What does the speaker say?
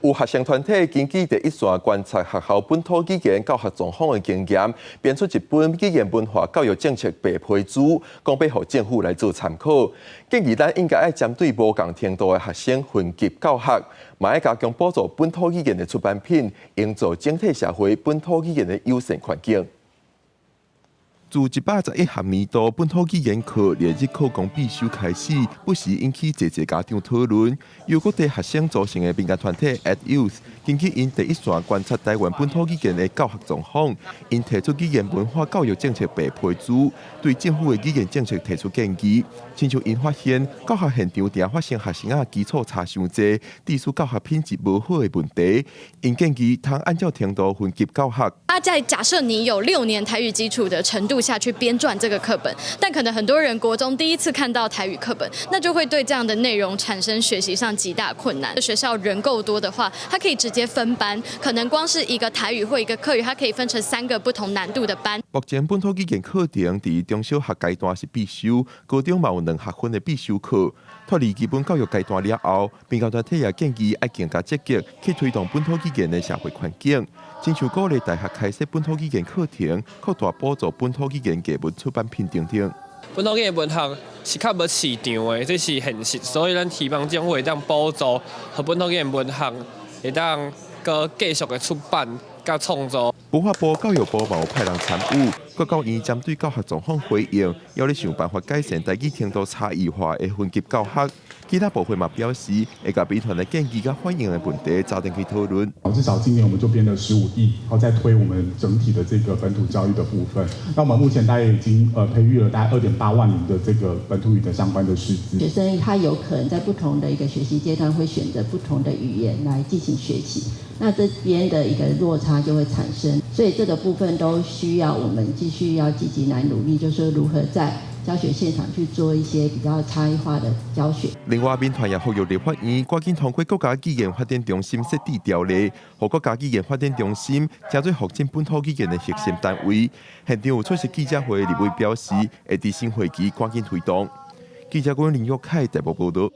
有學生團體根據第一線觀察學校本土語言教學狀況的經驗，編出一本語言文化教育政策白皮書，講欲予政府來做參考。建議咱應該愛針對無仝程度的學生分級教學，嘛愛加強補助本土語言的出版品，營造整體社會本土語言的友善環境。自111學年度本土語言課列入課綱必修開始，不時引起濟濟家長討論。由各地學生組成的民間團體 EdYouth，根據𪜶第一線觀察台灣本土語言的教學狀況，𪜶提出語言文化教育政策白皮書，對政府的語言政策提出建議。親像𪜶發現教學現場定發生學生仔基礎差傷濟，致使教學品質無好的問題，𪜶建議通按照程度分級教學。啊，在假設你有6年台語基礎的程度下去編撰這個課本，但可能很多人國中第一次看到台語課本，那就會對這樣的內容產生學習上極大困難。學校人夠多的話，他可以直接分班，可能光是一個台語或一個客語，它可以分成三個不同難度的班。目前本土語言課程佇中小學階段是必修，高中嘛有2學分的必修課。脫離基本教育階段了後，民間團體也建議愛更加積極去推動本土語言的社會環境，親像鼓勵大學開設本土語言課程，擴大補助本土語言藝文出版品等等。本土語言文學是較無市場的，這是現實，所以咱希望政府會當補助，予本土語言文學會當閣繼續的出版佮創作。文化部、教育部嘛有派人參與，國教院針對教學狀況回應，猶咧想辦法改善台語程度差異化的分級教學。其他部會嘛表示，會共民團的建議佮反映的問題，早點去討論。至少今年我們就編了15億，然後再推我們整體的這個本土教育的部分。那我們目前大概已經培育了大概2.8萬名的這個本土語的相關的師資。學生他有可能在不同的一個學習階段會選擇不同的語言來進行學習，那這邊的一個落差就會產生，所以這個部分都需要我們繼續要積極來努力，就是說如何在教學現場去做一些比較差異化的教學。另外，民團也呼籲立法院趕緊通過國家語言發展中心設置條例，予國家語言發展中心成做發展本土語言的核心單位。現場有出席記者會的立委表示，會佇新會期趕緊推動。記者郭林玉凱台北報道。